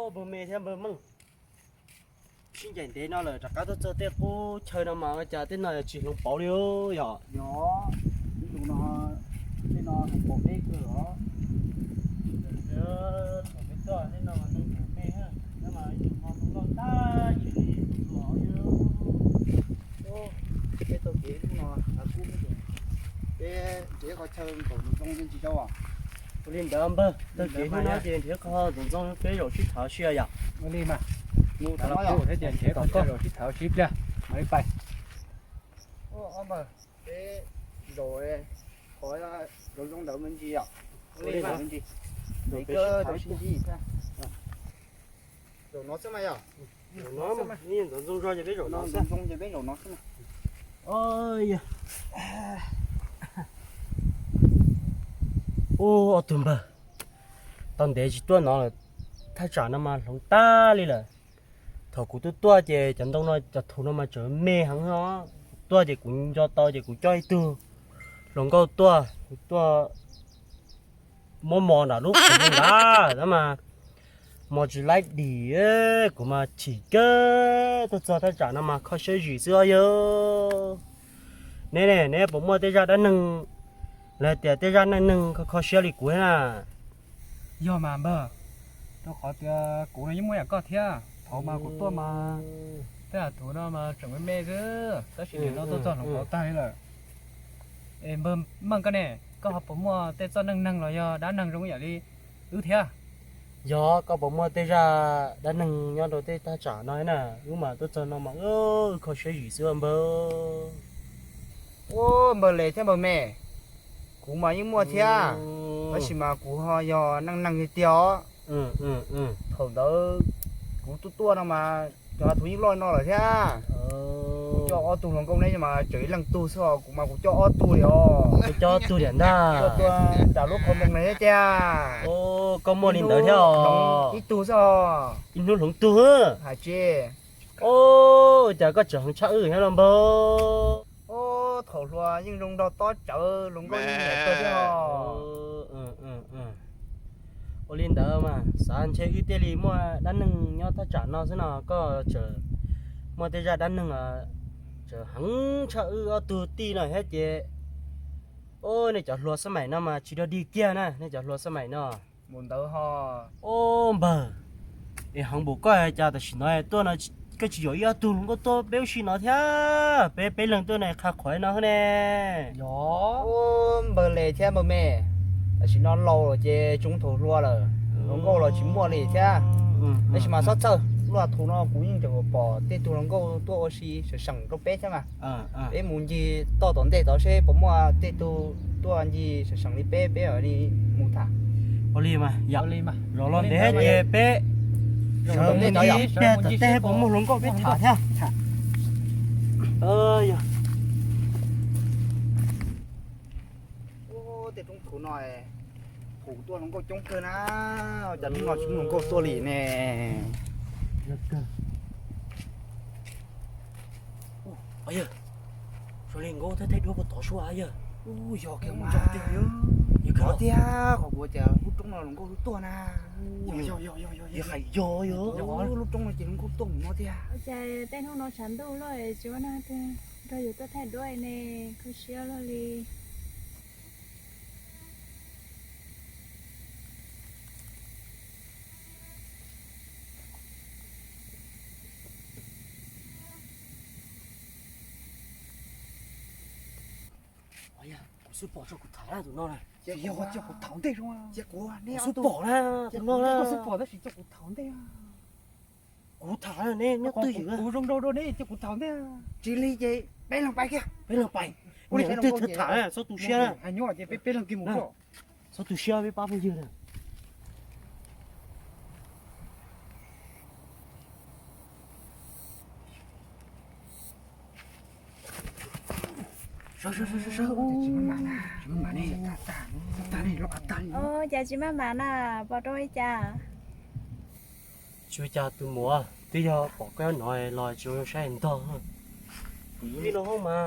Npawg me thiab npawg meej, sib ncaim ntev no lawm rov qab tuaj txog tej qub chaw no mas ua cas tej no yog tsis hloov pauv li yom? Yog, ib lus no, tej no hloov pauv deb kawg os. Thaum peb tuaj tej no mas ntoo tseem me, no mas ib tug no ntoo loj tag tsis li tus hluas. Peb taug kev hnub no, peb nrhiav qhov chaw nkaum ntoo ntsis rau. Ua li ntawd npawg, taug kev hnub no ces nrhiav qhov ntxoov ntxoo peb zaum sib tham si yom. Ua li mas, mus tom no thiab ces nrhiav qhov chaw zaum sib tham sib pliag mam li pais. Peb zaum qhov zoo zoo ntawd me ntsis yom. Ua li ntawd me ntsis, zaum no xwb mas yom. Zaum no, ntxoov ntxoo zog ces peb zaum no xwb. Ntxoov ntxoo ces peb zaum no xwb mas. Ua, ob tug npawg, tau ntev tsis tuaj no lawm, thaj tsam no mas hloov tag li lawm. Thaum kuv tuaj tuaj ces cov ntoo no cov thaum no mas tseem me heev os. Kuv tuaj ces kuv nco tau ces kuv coj ib tug hluas nkauj tuaj, kuv tuaj muab mos nram lub qhov ntoo ntag mas mos tsis laib dim, kuv mas chim kawg. Tuaj txog thaj tsam no mas kho siab zim xwb os yawg. Neb ne, neb puas muaj tej zaj dab neeg, lawv tias tej zaj neej neeg kho kho siab li kuv thiab na? Yog mas npawg, rau qhov tias kuv no yeej muaj yam koj thiab. Thaum mas kuv tuaj mas tej yam thaum no mas tseem me me xwb, tab sis nim no tuaj txog hloov pauv tag li lawm. Es npawg Meej koj ne, koj ho puas muaj tej txoj neej neeg los yog dab neeg zoo ib yam li wb thiab? Yog, koj puas muaj tej zaj dab neeg nyob rau tej thaj tsam no na? Wb mas tuaj txog no mas wb kho siab zim xwb npawg. Ua, npawg Les thiab npawg Me, kuv mas yeej muaj thiab, tab sis mas kuv ho yog neej neeg tiag tiag os. Thaum ntawd kuv tuaj tuaj no mas cov thaum yeej loj no lawm thiab. Kuv coj ob tug hluas nkauj neb mas tseem ib leeg tug xwb os, kuv mas kuv coj ob tug li os. Kuv coj ob tug diam ntag. Tuaj tuaj nram lub qhov ntoo no thiab tiag. Koj muaj li ntawd thiab os. Ib tug xwb os. Ib hnub hloov tug. Hais tsis. Ua cas koj tseem heev tshaj wb thiab los npawg? Thaum hluas yeej zoo nraug tob tsawv, hluas nkauj yeej nyiam kawg thiab os. Ua li ntawd mas xav ntshe wb thiaj li muaj dab neeg nyob thaj tsam no xwb no, koj tseem muaj tej zaj dab neeg tseem heev tshaj wb ob tug tij no thiab ces. Ua, nej cov hluas xab maim no mas tsis dog dig kiag na, nej cov hluas xab maim no. Mus ntawd ho. Ua npawg, es heev npaum koj cas tam sim no tuaj no koj tsis yuam ib ob tug hluas nkauj tuaj peb ua si no thiab, peb peb leeg tuaj ne qha qhuav no ne. Yog, npawg Les thiab npawg Me, tam sim no laus lawm ces tsis zoo thaum hluas lawm, hluas nkauj los tsis muaj li thiab. Tab sis mas txhob txhawj, lub thaum no kuv yeej tseem pom tej tug hluas nkauj tuaj ua si seem seem rau peb thiab mas. Peb mus ncig toj tom ntej tod seb puas muaj tej tug tuaj ncig seem seem li peb, peb mam li mus tham. Ua li mas, yog li mas, zaum no ntev ces peb sawv mus ncig ib pliag tom tej puas muaj hluas nkauj peb tham thiab. Tej roob thaum no, thaum tuaj hluas nkauj coob kawg na, cas hnub no tsis muaj hluas nkauj tuaj li ne. Yog, zoo li nkauj thaij thaij duab puag tod sua yog. Yog, yog tiag, qhov kuv tias lub roob no hluas nkauj tuaj na. Yog, yog, yog, yog, yog, yog, lub roob no ces hluas nkauj tuaj mus no tiag. Ua cas tej hnub no tshav ntuj luaj tsis muaj neeg twg nrog yus tuaj thaij duab ne, kho siab luaj li. Kuv xub pom tso kuv tham tus no na. Yog, kuv tham ntej zoo. Kuv xub pom na, tus no na. Kuv xub pom tab sis tso kuv tham ntej. Kuv tham ne, nyob twj ywm. Kuv zoo nraug dua ne, cia kuv tham ntej. Tsis li ces peb leeg pais kiag. Peb leeg pais. Ua li twg tham, txhob tu siab na. Hais nyob ces peb, peb leeg kiag mus. Txhob tu siab, peb pab phooj ywg na. Sawv, sawv, sawv, sawv, sawv. Tsis muaj mam ne, tag ne, loj tag ne. Cas tsis muaj mam na, pom rau li cas? Tsis ua cas tus muam, twb yog pom koj nyob no los tsis ua zoo saib ntog. Kuv ib los hauj mas,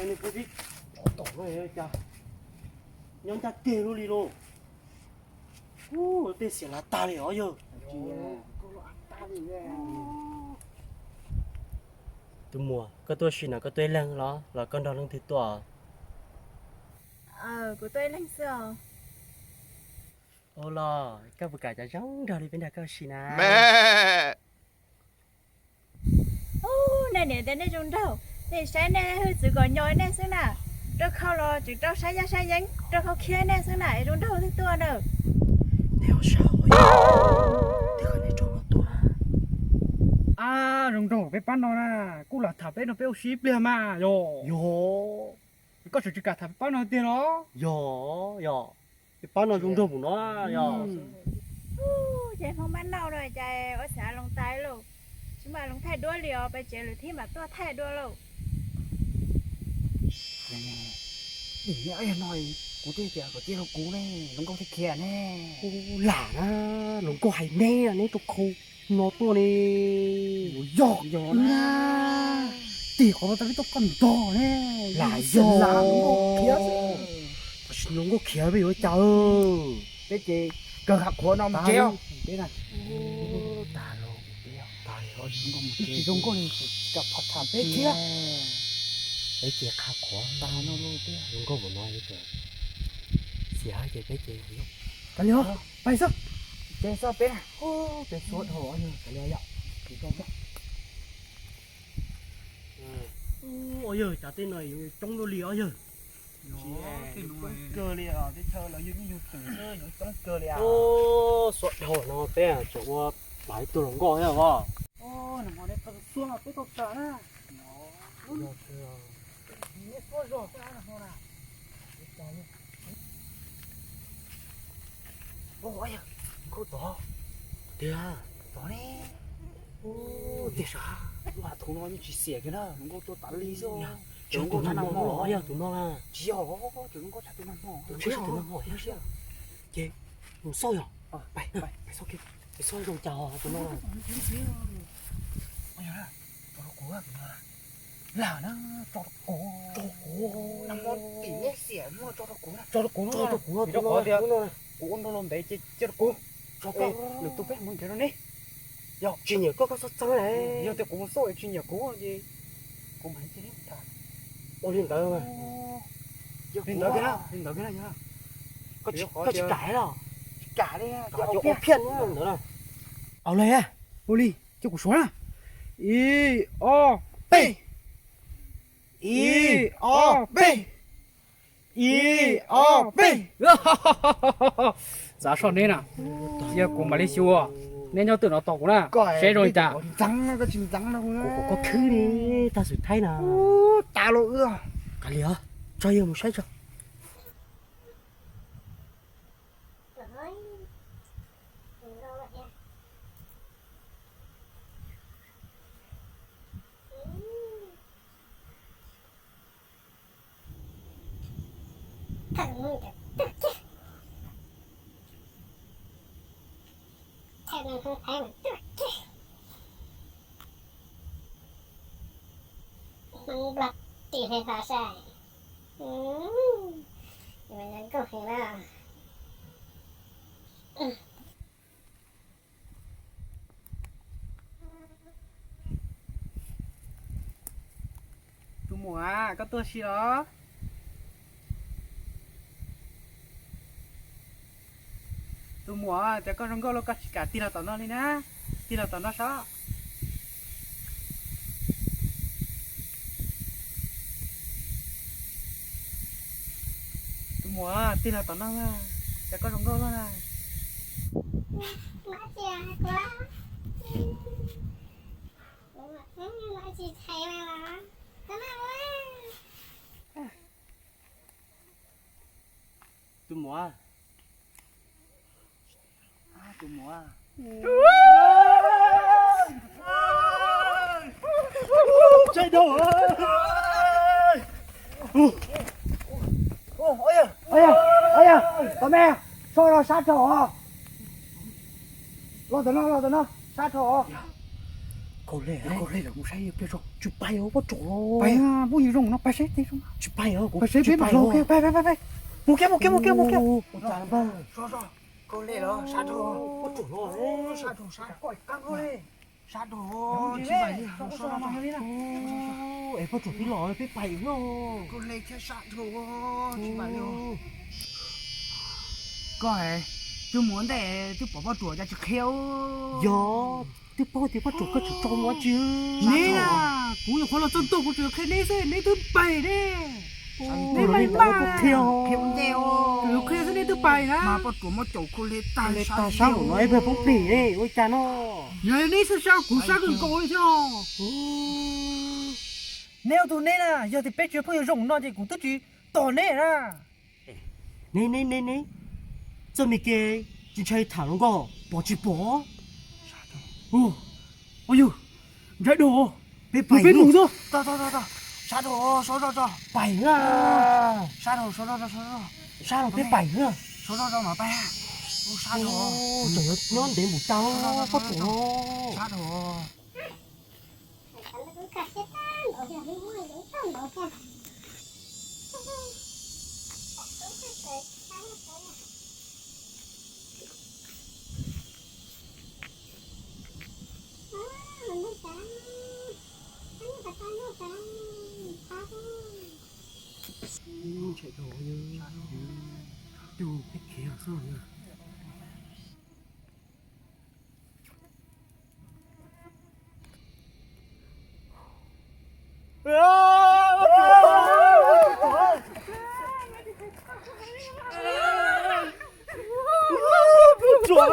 nws kuj tib pov tom no cas nyob ncaj teg lub li lauj. Ub, tej xiam lav tag li os yawg. Tus muam, koj tuaj ua si no koj tuaj ib leeg los, los koj nrog leej twg tuaj? Kuv tuaj ib leeg xwb os. Ua los koj puas kam cov zoo nraug li peb nrog koj ua si na? Ub, nej niam tias nej zoo nraug, nej saib nej hwj txwv kom nyo nej xwb na. Rau khau los tseem rau saib yaj saib yeeb, rau khau khiab nej xwb na, zoo nraug twg tuaj na. Nej ho saib, tej qhov nej rau no tuaj. Ab, zoo nraug peb pab no na, kuj lam tham peb no peb ua si ib pliag mas yog. Yog. Koj tseem tsis kam tham peb pab no tiag los? Yog, yog. Peb pab no zoo nraug mus no yog. Ces Hmoob pab no no ces ua xav loos tais lauj, tsis mam loos thaij duab li os, peb tsev lwm thib mam tuaj thaij dua lauj. Nim no kuv thiaj tias kom cia rau kuv ne, hluas nkauj thiaj khiav ne. Lam na, hluas nkauj hais neb, neb rau khau no tuaj ne. Yog yog na, tim qhov no tau peb tuaj koj ntog ne. Lam yog, tab sis hluas nkauj khiav peb yuav ua cas? Peb ces kawg qhov qhuav no mus tsev. Tag los, tsis zoo nkauj li, kam phom tham peb thiab. Peb ces qhov qhuav tag no, hluas nkauj mus no ces xiam ces peb ces kav liam, pais xwb. Ces xoj peb, peb xuab dhau os yawg, kav liam yom. Ua yawg, cas tej no yuav coob luaj li os yawg. Coob kawg li os, teb chaws los yug nyuj yug twm xwb, yuav coob kawg li os. Xuab dhau no peb tseem ua pais ib tug hluas nkauj thiab os. Nkauj tod, tiag, tod ne. Tiag sav, lub hav thum no yeej tsis xiam kiag na, hluas nkauj tuaj tas li xwb. Tsis yog tus no los yog tus no na. Tsis yog, hluas nkauj tshaj tus no hmo. Tsis yog tus no hmo, ces mus xauj yog. Pais, pais xauj kiag, pais xauj zoo cas tus no. Tso rau kuv, lam na, tso rau kuv, tso rau kuv, nag hmo tim neb xiam muaj tso rau kuv, tso rau kuv, tso rau kuv, kuv ua nrog luag ntev ces cia rau kuv. Tso koj, lwm tus peb mus nrhiav rau neb. Yog tsis nyiam koj, koj txhob txeeb lawm. Yog tias kuv mus xauj tsis nyiam kuv ces kuv mam li cia neb mus tham. Ua li ntawd mas. Li ntawd kiag na, li ntawd kiag na yog. Koj tsis kam los? Tsis kam li, ua phiaj ntawd na. Au, ua li, cia kuv suav na. Ib ob peb. Ib ob peb. Ib ob peb. Txav soj neb na. Cia kuv mam li xyuas, neb nyob twg no tos kuv na, seb zoo li cas. Kuv kom koj khwb li tag xwm thaib na. Tas los wb, kav liam, tso yawg mus saib tso. Hmoob Nplog tim hli hlo saib, nkauj heev na. Tus muam, koj tuaj si los? Tus muam, cas koj zoo nkauj los koj tsis kam tig los tom no li na? Tig los tom no saib. Tus muam, tig los tom no, cas koj zoo nkauj luaj na? Tus muam, tus muam. Tos me, so los sab rau os. Los tom no, los tom no, sab rau os. Kaus hle, kaus hle lawm, mus saib pliag tso. Tsis pais os, pob tsuas los. Pais, phooj ywg zoo no pais seb teb zoo. Tsis pais os, kuv pais seb peb mam los. Pais, pais, pais, pais. Mus kiag, mus kiag, mus kiag, mus kiag. Ua cas npawg? So, so. Koj hle los sab dhau. Sab dhau, sab, sab dhau. Es poj tsuam twb los peb pais no. Koj hle thiab sab dhau. Koj, twb mus ntej twb pom poj tsuam cas tsis qhia. Yog, twb paub tias poj tsuam koj tsis tso mus ua tsi. Neb na, kuv nyuam qhuav los txog ntua kuv tsuas yog qhia neb xwb neb twb pais ne. Neb mas qhia ntej, tsuas yog qhia xwb neb twb pais na. Mas poj tsuam muab caum koj hle tag sab dhau no, peb poob plig ne ua cas no. Yog neb sab sab kuv sab kawg nkaus li thiab. Neb ob tug neb na, yog tias peb tsis yog phooj ywg zoo no ces kuv twb tsis tos neb na. Neb, neb, neb, neb, txoj me kev tsis ntshai tham hluas nkauj pom tsis pom? Ua yug, ntshai dhau, peb pais, peb mus xwb. Sab dhau, sab dhau, sab dhau, peb pais xwb. Sab dhau, peb pais xwb. Tseem nyob ntev npaum cas poj tsuam. Ntshai dhau, tus peb khiav xwb. Sov lawm,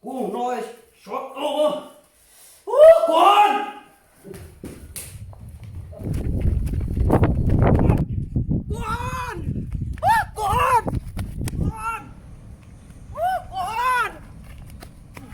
kuv no sov, ub, kuv, kuv, kuv, kuv, kuv, kuv, kuv. Kuv hon, kuv hon, kuv hon, kuv hon, kuv hon,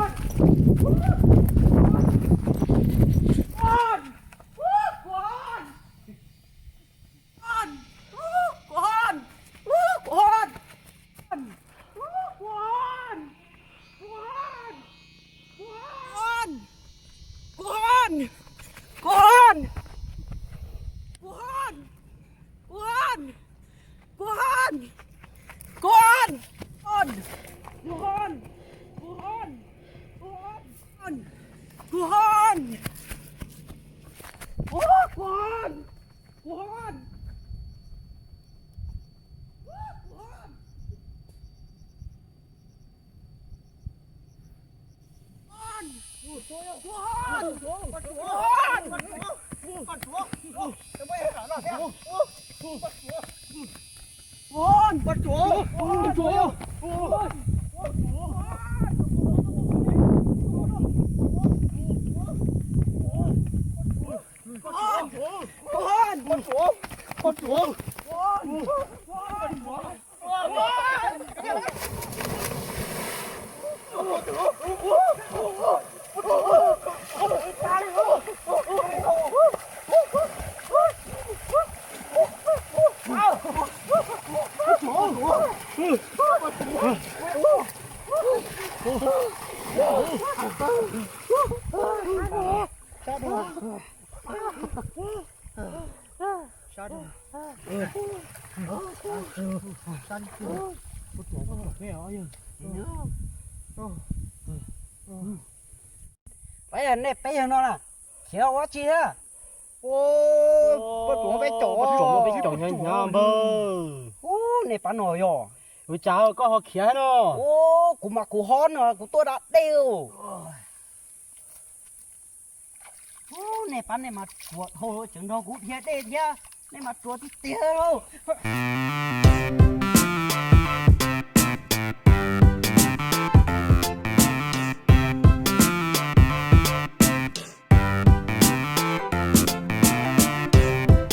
kuv hon, kuv hon, kuv hon, kuv hon, kuv hon, kuv hon, kuv hon, kuv hon, kuv hon, kuv hon, kuv hon, kuv hon. Kuv hon, kuv hon, kuv hon, kuv hon. Peb yog nej peb yog no na, khiav ua tsi thiab? Peb caum, peb caum nyob nyob npawg. Ub, nej pab no yog. Ua cas koj ho khiav no? Ub, kuv mas kuv hob no kuv tuaj da dej. Ub, nej pab nej mas ruam dhau, tseem nrog kuv dhia dej thiab, nej mas ruam tiag tiag lauj.